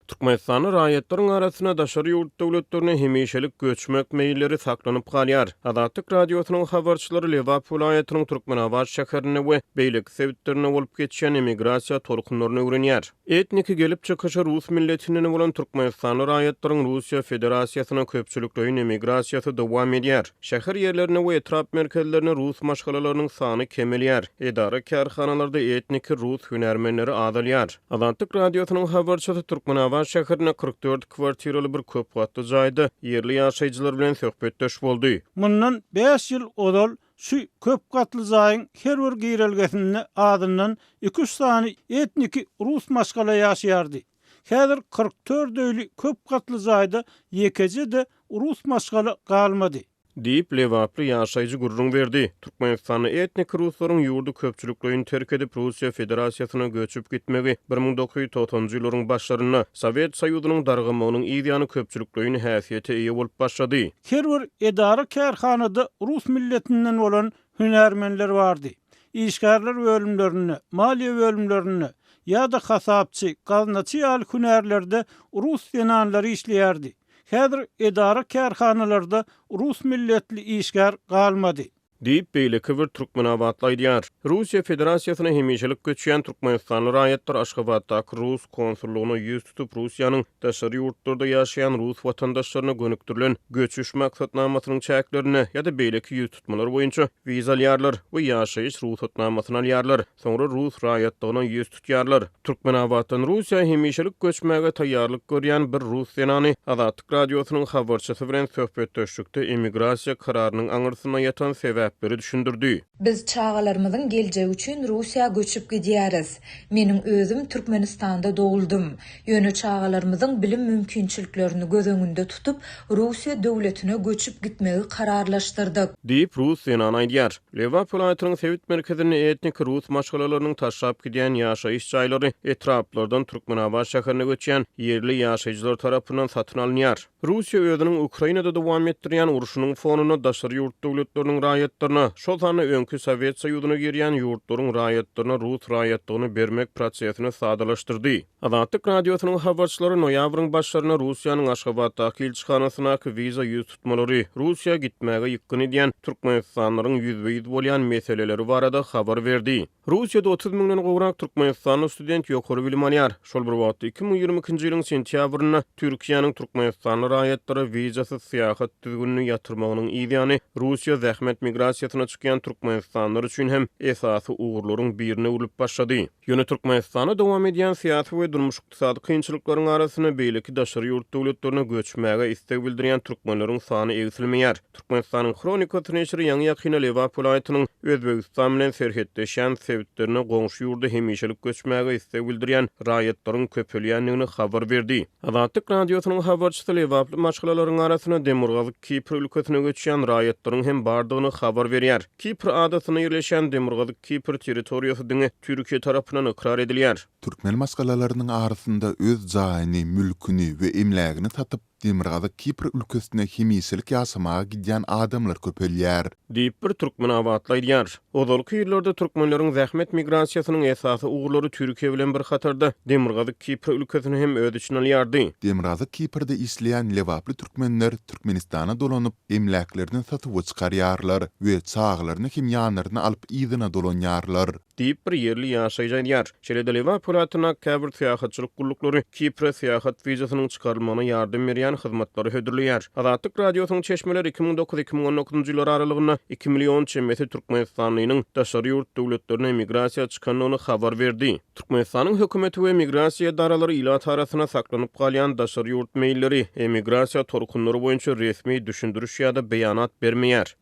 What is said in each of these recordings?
Türkmenistanda raýatlaryň arasynda daşary ýurt döwletlerine hemişelik göçmek meýilleri saklanyp galýar. Azatlyk Radiosynyň habarçylary Lebap welaýatynyň Türkmenabat şäherinde we beýleki sebitlerinde bolup geçýän emigrasiýa tolkunlaryny öwrenýär. Etniki gelip çykyşy rus milletinden bolan türkmenistanly raýatlaryň Russiýa Federasiýasyna köpçülikleýin emigrasiýasy dowam edýär. Şäher ýerlerinde we etrap merkezlerinde rus maşgalalarynyň sany kemelýär, edara-kärhanalarda etniki rus hünärmenleri azalýar. Azatlyk Radiosynyň habarçysy Türkmenabat şäherinde 44 kwartiraly bir köp gatly jaýda ýerli ýaşaýjylar bilen söhbetdeş boldy. Mundan bäş ýyl ozal şu köp gatly jaýyň her bir girelgesinde azyndan iki-üç sany etniki rus maşgala ýaşaýardy. Häzir 44 öýli köp gatly jaýda ýekeje-de rus maşgala galmady. Diýip, lebaply ýaşaýjy gürrüň berdi. Türkmenistanda etniki ruslaryň ýurdy köpçülikleýin terk edip, Russiýa Federasiýasyna göçüp gitmegi 1990-njy ýyllaryň başlarynda, Sowet Soýuzynyň dargamagynyň yz ýany köpçülikleýin häsiýete eýe bolup başlady. Her bir edara-kärhanada rus milletinden bolan hünärmenler bardy. Işgärler bölümlerinde, maliýe bölümlerinde ýa-da hasapçy, gaznaçy ýaly hünärlerde rus zenanlary işleýärdi. Häzir edara-kärhanalarda rus milletli işgär galmady. Diýip, beýleki bir türkmenabatly aýdýar. Russiýa Federasiýasyna hemişelik göçýän türkmenistanly raýatlar Aşgabatdaky rus konsullygyna ýüz tutup, Russiýanyň daşary ýurtlarda ýaşaýan rus watandaşlaryna gönükdirilen göçüş maksatnamasynyň çäklerinde ýa-da beýleki ýüztutmalar boýunça wiza alýarlar we ýaşaýyş rugsatnamasyny alýarlar. Soňra rus raýatlygyna ýüz tutýarlar. Türkmenabatdan Russiýa hemişelik göçmäge taýýarlyk görýän bir rus zenany Azatlyk Radiosynyň habarçysy bilen söhbetdeşlikde emigrasiýa kararynyň aňyrsynda ýatan sebäpleri düşündirdi. Biz çagalarymyzyň geljegi üçin Russiýa göçüp gidýäris. Meniň özüm Türkmenistanda doguldym. Ýöne çagalarymyzyň bilim mümkinçiliklerini göz öňünde tutup, Russiýa döwletine göçüp gitmegi kararlaşdyrdyk. Diýip, rus zenany aýdýar. Lebap welaýatynyň sebit merkezinde etniki rus maşgalalarynyň taşlap gidýän ýaşaýyş jaýlary etraplardan Türkmenabat şäherine göçýän ýerli ýaşaýjylar tarapyndan satyn alynýar. Russiýa özüniň Ukrainada dowam etdirýän urşunyň fonunda daşary ýurt döwletleriniň raýatlaryna, şol sanda öňki Sowet Soýuzyna girýän ýurtlaryň raýatlaryna rus raýatlygyny bermek prosesini sadalaşdyrdy. Azatlyk Radiosynyň habarçylary noýabryň başlarynda Russiýanyň Aşgabatdaky ilçihanasyndaky wiza ýüztutmalary, Russiýa gitmäge ýykgyn edýän türkmenistanlylaryň ýüzbe-ýüz bolýan meseleleri barada habar berdi. Russiýada 30 müňden gowrak türkmenistanly student ýokary bilim alýar. Şol bir wagtda, 2022-nji ýylyň sentýabrynda Türkiýäniň türkmenistanly raýatlara wizasyz syýahat düzgünini ýatyrmagynyň yzýany Russiýa zähmet migrasiýasyna çykýan türkmenistanlylar üçin hem esasy ugurlaryň birine öwrülip başlady. Ýöne Türkmenistanda dowam edýän syýasy we durmuş-ykdysady kynçylyklaryň arasynda beýleki daşary ýurt döwletlerine göçmäge isleg bildirýän türkmenleriň sany egsilmeýär. Türkmenistanyň Hronikasy neşiri ýaňy-ýakynda Lebap welaýatynyň Özbegistan bilen serhetleşýän sebitlerine goňşy ýurda hemişelik göçmäge isleg bildirýän raýatlaryň köpelýändigini habar berdi. Azatlyk Radiosynyň habarçysy lebaply maşgalalaryň arasynda Demirgazyk Kipr ülkesine göçýän raýatlaryň hem bardygyny habar berýär. Kipr adasynda ýerleşýän Demirgazyk Kipr territoriýasy diňe Türkiýe tarapyndan ykrar edilýär. Türkmen maşgalalarynyň arasynda öz jaýyny, mülküni we emlägini satyp, Demirgazyk Kipr ülkesine hemişelik ýaşamaga gidýän adamlar köpelýär. Diýip, bir türkmenabatly aýdýar. Ozalky ýyllarda türkmenleriň zähmet migrasiýasynyň esasy ugurlary Türkiýe bilen bir hatarda Demirgazyk Kipr ülkesini hem öz içine alýardy. Demirgazyk Kiprde işleýän lebaply türkmenler Türkmenistana dolanyp, emläklerini satuwa çykarýarlar we çagalaryny hem ýanlaryna alyp yzyna dolanýarlar. Diýip, bir ýerli ýaşaýjy aýdýar. Şeýle-de Lebap welaýatyndaky käbir syýahatçylyk gulluklary Kipre syýahat wizasynyň çykarylmagyna ýardam berýän hyzmatlary hödürleýär. Azatlyk Radiosynyň çeşmeleri 2009, 2019-njy ýyllar aralygynda iki million çemesi türkmenistanlynyň daşary ýurt döwletlerine migrasiýa çykandygyny habar berdi. Türkmenistanyň hökümeti we migrasiýa edaralary ilat arasynda saklanyp galýan daşary ýurt meýilleri, emigrasiýa tolkunlary boýunça resmi düşündiriş ýa-da beýanat bermeýär.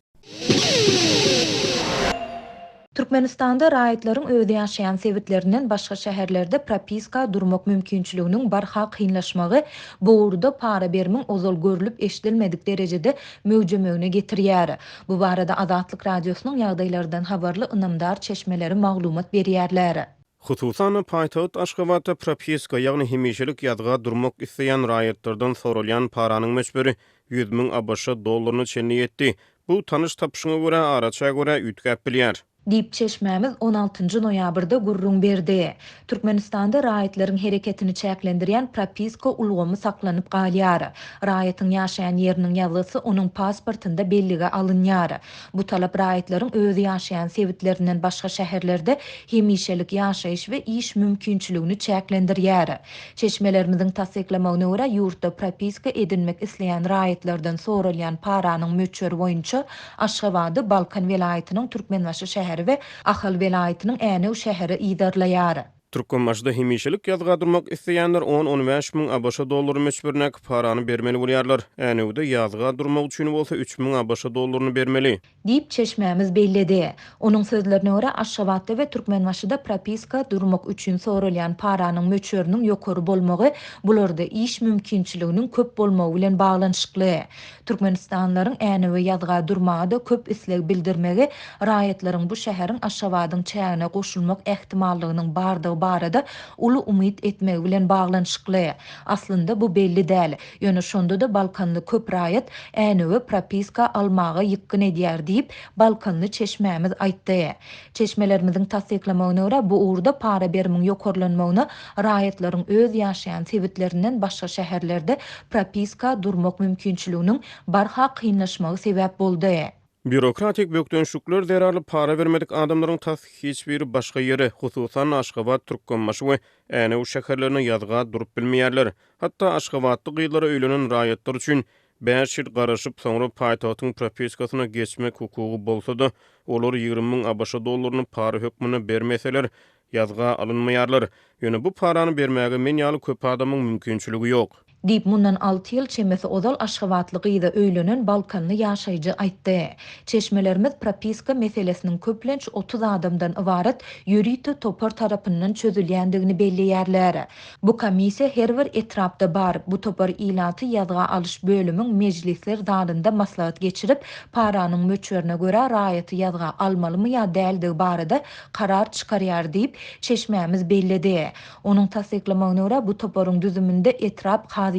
Türkmenistanda raýatlaryň öz ýaşaýan sebitlerinden başga şäherlerde propiska durmak mümkinçiliginiň barha kynlaşmagy bu ugurda para berimiň ozal görlüp-eşidilmedik derejede möwjemegine getirýär. Bu barada Azatlyk Radiosynyň ýagdaýlardan habarly ynamdar çeşmeleri maglumat berýärler. Hususan-da, paýtagt Aşgabatda propiska, ýagny hemişelik ýazga durmak isleýän raýatlardan soralýan paranyň möçberi 100 müň ABŞ dollaryna çenli ýetdi. Bu tanyş-tapyşyňa görä, araça görä üýtgäp bilýär. Diýip, çeşmämiz on altynjy noýabrda gürrüň berdi. Türkmenistanda raýatlaryň hereketini çäklendirýän propiska ulgamy saklanyp galýar. Raýatyň ýaşaýan ýeriniň ýazgysy onuň pasportynda bellige alynýar. Bu talap raýatlaryň öz ýaşaýan sebitlerinden başga şäherlerde hemişelik ýaşaýyş we iş mümkinçiligini çäklendirýär. Çeşmelerimiziň tassyklamagyna görä, ýurtda propiska edinmek isleýän raýatlardan soralýan paranyň möçberi boýunça Aşgabady Balkan welaýatynyň Türkmenbaşy şäheri we Ahal welaýatynyň Änew şäheri yzarlaýar. Türkmenbaşyda hemişelik ýazga durmak isleýänler on-on bäş müň ABŞ dollary möçberindäki parany bermeli bolýarlar. Änewde ýazga durmak üçin bolsa 3000 ABŞ dollaryny bermeli. Diýip, çeşmämiz belledi. Onuň sözlerine görä, Aşgabatda we Türkmenbaşyda propiska durmak üçin soralýan paranyň möçberiniň ýokary bolmagy bularda iş mümkinçiliginiň köp bolmagy bilen baglanyşykly. Türkmenistanlylaryň Änewe ýazga durmaga-da köp isleg bildirmegi raýatlaryň bu şäheriň Aşgabadyň çägine goşulmak ähtimallygynyň bardygy barada uly umyt etmegi bilen baglanyşykly. Aslynda bu belli däl. Ýöne şonda-da balkanly köp raýat Änewe propiska almaga ýykgyn edýär diýip, balkanly çeşmämiz aýtdy. Çeşmelerimiziň tassyklamagyna görä, bu ugurda para berimiň ýokarlanmagyna raýatlaryň öz ýaşaýan sebitlerinden başga şäherlerde propiska durmak mümkinçiliginiň barha kynlaşmagy sebäp boldy. Býurokratik bökdençlikler zerarly para bermedik adamlaryň tas hiç biri başga ýere, hususan-da Aşgabat, Türkmenbaşy we Änew şäherlerine ýazga durup bilmeýärler. Hatda aşgabatly gyzlara öýlenen raýatlar üçin bäş ýyl garaşyp, soňra paýtagtyň propiskasyna geçmek hukugy bolsa-da, olar 20 müň ABŞ dollaryny para hökmünde bermeseler, ýazga alynmaýarlar. Ýöne bu parany bermäge men ýaly köp adamyň mümkinçiligi ýok. Diýip, mundan alty ýyl çemesi ozal aşgabatly gyza öýlenen balkanly ýaşaýjy aýtdy. Çeşmelerimiz propiska meselesiniň köplenç 30 adamdan ybarat ýörite topar tarapyndan çözülýändigini belleýärler. Bu komissiýa her bir etrapda bar. Bu topar ilaty ýazga alyş bölümiň mejlisler zalynda maslahat geçirip, paranyň möçberine görä raýaty ýazga almalymy ýa däldigi barada karar çykarýar diýip, çeşmämiz belledi. Onuň tassyklamagyna görä, bu toparyň düzüminde etrap kazyýetiniň,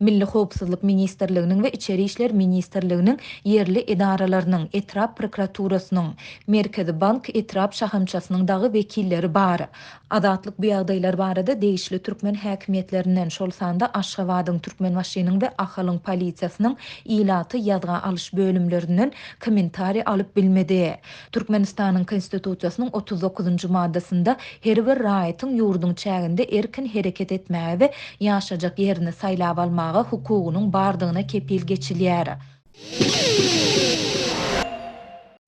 Milli howpsuzlyk ministrliginiň we Içeri işler ministrliginiň ýerli edaralarynyň, etrap prokuraturasynyň, Merkezi bank etrap şahamçasynyň dagy wekilleri bar. Azatlyk bu ýagdaýlar barada degişli türkmen häkimiýetlerinden, şol sanda Aşgabadyň, Türkmenbaşynyň we Ahalyň polisiýasynyň ilaty ýazga alyş bölümlerinden kommentariý alyp bilmedi. Türkmenistanyň Konstitusiýasynyň 39-njy maddasynda her bir raýatyň ýurduň çäginde erkin hereket etmäge we ýaşajak ýerini saýlap almaga hukugynyň bardygyna kepil geçilýär.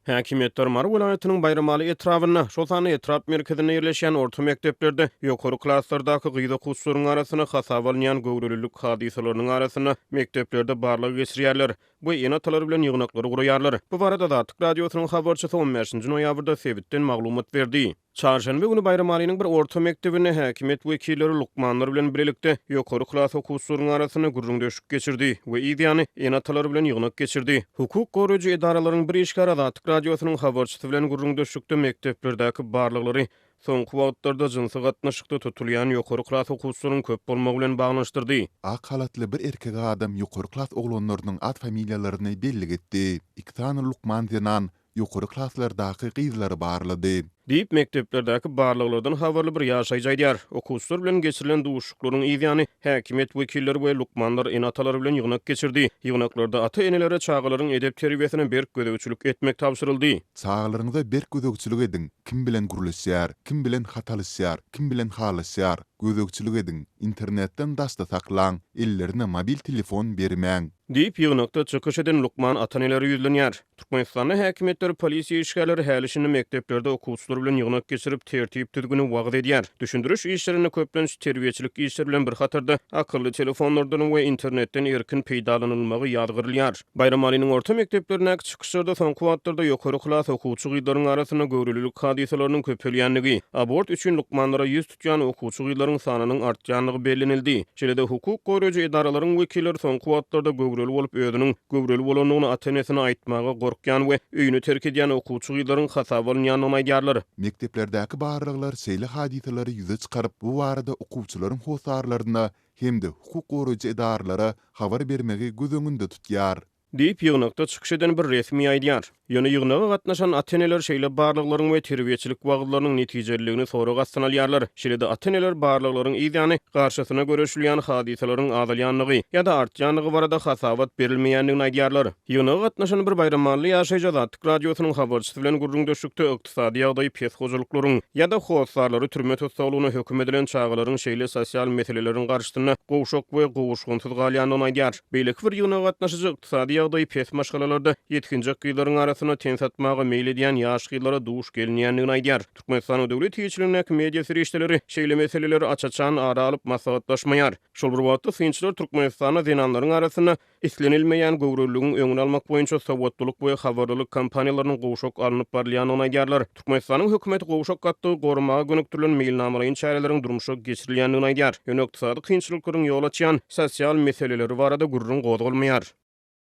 Häkimiýetler Mary welaýatynyň Baýramaly etrabynda, şol sanda etrap merkezinde ýerleşýän orta mekdeplerde ýokary klaslardaky gyz okuwçylaryň arasynda hasaba alynýan göwrelilik hadysalarynyň arasynda mekdeplerde barlag geçirýärler we ene-atalar bilen ýygnaklary guraýarlar. Bu barada Azatlyk Radiosynyň habarçysy on bäşinji noýabrda sebitden maglumat berdi. Çarşenbe güni Baýramalynyň bir orta mekdebinde häkimiýet wekilleri lukmanlar bilen birlikde ýokary klas okuwçylaryň arasynda gürrüňdeşlik geçirdi we yz ýany ene-atalary bilen ýygnak geçirdi. Hukuk goraýjy edaralaryň bir işgäri Azatlyk Radiosynyň habarçysy bilen gürrüňdeşlikde mekdeplerdäki barlaglary soňky wagtlarda jynsy gatnaşykda tutulýan ýokary klas okuwçylaryň köp bolmagy bilen baglanyşdyrdy. Ak halatly bir erkek adam ýokary klas oglanlarynyň at-familiýalaryny bellik etdi. Iki sany lukman zenan ýokary klaslardaky gyzlary barlady. Diýip, mekdeplerdäki barlaglardan habarly bir ýaşaýjy aýdýar. Okuwçylar bilen geçirilen duşuşyklaryň yz ýany, häkimiýet wekilleri we lukmanlar ene-atalary bilen ýygnak geçirdi. Ýygnaklarda ata-enelere çagalaryň edep-terbiýesine berk gözegçilik etmek tabşyryldy. Çagalaryňyza berk gözegçilik ediň, kim bilen gürleşýär, kim bilen hat alyşýar, kim bilen halaşýar, gözegçilik ediň, internetden daşda saklaň, ellerine mobil telefon bermäň. Diýip, ýygnakda çykyş eden lukman ata-enelere ýüzlenýär. Türkmenistanda häkimiýetler, polisiýa işgärleri häli-şindi mekdeplerde okuwçylar bilen ýygnak geçirip, tertip-düzgüni wagyz edýär. Düşündiriş işlerinde köplenç terbiýeçilik işleri bilen bir hatarda akylly telefonlardan we internetden erkin peýdalanylmagy ýazgyrylýar. Baýramalynyň orta mekdeplerindäki çykyşlarda soňky wagtlarda ýokary klas okuwçy gyzlaryň arasynda göwrelilik hadysalarynyň köpelýändigi, abort üçin lukmanlara ýüz tutýan okuwçy gyzlaryň sanynyň artýandygy bellenildi. Şeýle-de, hukuk goraýjy edaralaryň wekilleri soňky wagtlarda göwreli bolup, özüniň göwreli bolandygyny ata-enesine aýtmaga gorkýan we öýüni terk edýän okuwçy gyzlaryň hasaba alynýandygyny aýdýarlar. Mekdeplerdäki barlaglar şeýle hadysalary ýüze çykaryp, bu barada okuwçylaryň hossarlaryna hem-de hukuk goraýjy edaralara habar bermegi göz öňünde tutýar. Diýip, ýygnakda çykyş eden bir resmi aýdýar. Ýöne ýygnaga gatnaşan ata-eneler şeýle barlaglaryň we terbiýeçilik wagyzlarynyň netijeliligini sorag astyna alýarlar. Şeýle-de ata-eneler barlaglaryň yz ýany garşysyna göreşilýän hadysalaryň azalýandygy ýa-da artýandygy barada hasabat berilmeýändigini aýdýarlar. Ýygnaga gatnaşan bir baýramally ýaşaýjy Azatlyk Radiosynyň habarçysy bilen gürrüňdeşlikde ykdysady ýagdaýy pes hojalyklaryň ýa-da hossarlary türme tussaglygyna höküm edilen çagalaryň şeýle sosial meseleleriň garşysynda gowşak we gowuşgynsyz galýandygyny aýdýar. Beýleki bir ýygnaga gatnaşyjy ykdysady ýagdaýy pes maşgalalarda ýetginjek gyzlaryň arasynda ten satmaga meýil edýän ýaş gyzlara duş gelinýändigini aýdýar. Türkmenistanyň döwlet eýeçiligindäki media serişdeleri şeýle meseleleri aç-açan ara alyp maslahatlaşmaýar. Şol bir wagtda, synçylar Türkmenistanda zenanlaryň arasynda islenilmeýän göwreliligiň öňüni almak boýunça sowatlylyk we habarlylyk kampaniýalarynyň gowşak alnyp barylýandygyny aýdýarlar. Türkmenistanyň hökümeti gowşak gatlagy goramaga gönükdirilen meýilnamalaýyn çäreleriň durmuşa geçirilýändigini aýdýar. Ýöne ykdysady kynçylyklaryň ýol açýan sosial meseleleri barada gürrüň gozgalmaýar.